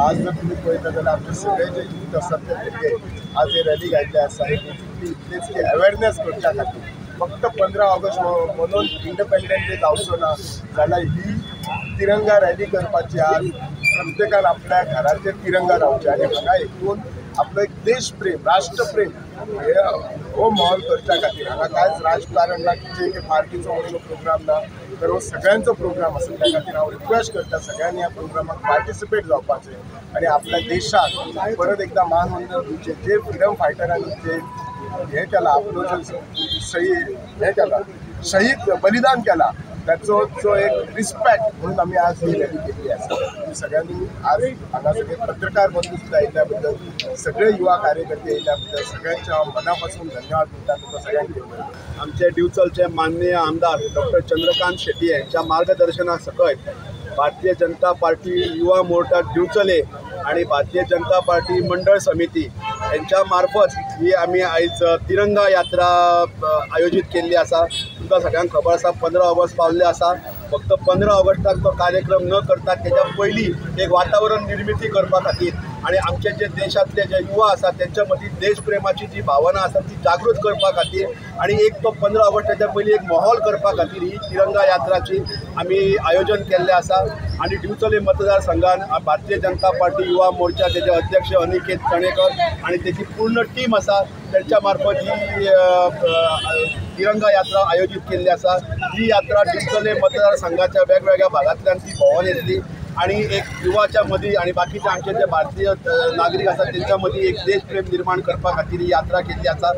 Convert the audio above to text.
आज जर तुमी पळयता जाल्यार आमचे सगळे जे यूथ आसात ते भुरगे आज हे रॅली घातले आसा. हे बेसिकली इतलेच की अवेरनेस करच्या खातीर. फक्त 15 ऑगस्ट म्हणून इंडिपेंडंट डे जावचो ना जाल्यार ही तिरंगा रॅली करपाची. आज प्रत्येकान आपल्या घराचेर तिरंगा लावचे आनी हांगा एकूण आपलो एक देशप्रेम, राष्ट्रप्रेम हे हो माहोल करच्या खातीर. हांगा कांयच राजकारण ना, की जे पार्टीचो म्हणून प्रोग्राम ना, तर हो सगळ्यांचो प्रोग्राम आसा. त्या खातीर हांव रिक्वेस्ट करता सगळ्यांनी ह्या प्रोग्रामाक पार्टिसिपेट जावपाचें आनी आपल्या देशाक परत एकदा मान वंदन दिवचें. जे फ्रिडम फायटरांनी जे हें केलां, आपलो जो सही हें केलां, शहीद बलिदान केलां, त्याचो जो एक रिस्पेक्ट म्हणून आमी आज ही रॅली केल्ली आसा. तुमी सगळ्यांनी आज हांगा सगळे पत्रकार बंधू सुद्दां आयिल्ल्या बद्दल, सगळे युवा कार्यकर्ते आयिल्ल्या बद्दल सगळ्यांचे हांव मना पासून धन्यवाद म्हणटा. तुमकां सगळ्यांक देव बरें करूं. आमचे दिवचलचे माननीय आमदार डॉक्टर चंद्रकांत शेट्टी यांच्या मार्गदर्शना सकयल भारतीय जनता पार्टी युवा मोर्चा दिवचले आणि भारतीय जनता पार्टी मंडळ समिती यांच्या मार्फत ही आमी आयज तिरंगा यात्रा आयोजीत केल्ली आसा. तुमकां सगळ्यांक खबर आसा, 15 ऑगस्ट पावल्ले आसा. फक्त 15 ऑगस्टाक तो कार्यक्रम न करता तेच्या पयलीं एक वातावरण निर्मिती करपा खातीर आनी आमचे जे देशांतले जे युवा आसा तेंच्या मदीं देशप्रेमाची जी भावना आसा ती जागृत करपा खातीर आनी एक तो 15 ऑगस्टाच्या पयलीं एक माहोल करपा खातीर ही तिरंगा यात्राची आमी आयोजन केल्लें आसा. आनी दिवचले मतदारसंघान भारतीय जनता पार्टी युवा मोर्चा तेजे अध्यक्ष अनिकेत चणेकर आनी तेची पूर्ण टीम आसा, तेंच्या मार्फत ही तिरंगा यात्रा आयोजीत केल्ली आसा. ही यात्रा दिवचले मतदारसंघाच्या वेगवेगळ्या भागांतल्यान ती भोंवन येतली आनी एक युवाच्या मदीं आनी बाकीचे आमचे जे भारतीय नागरीक आसात तेंच्या मदीं एक देशप्रेम निर्माण करपा खातीर ही यात्रा केल्ली आसा.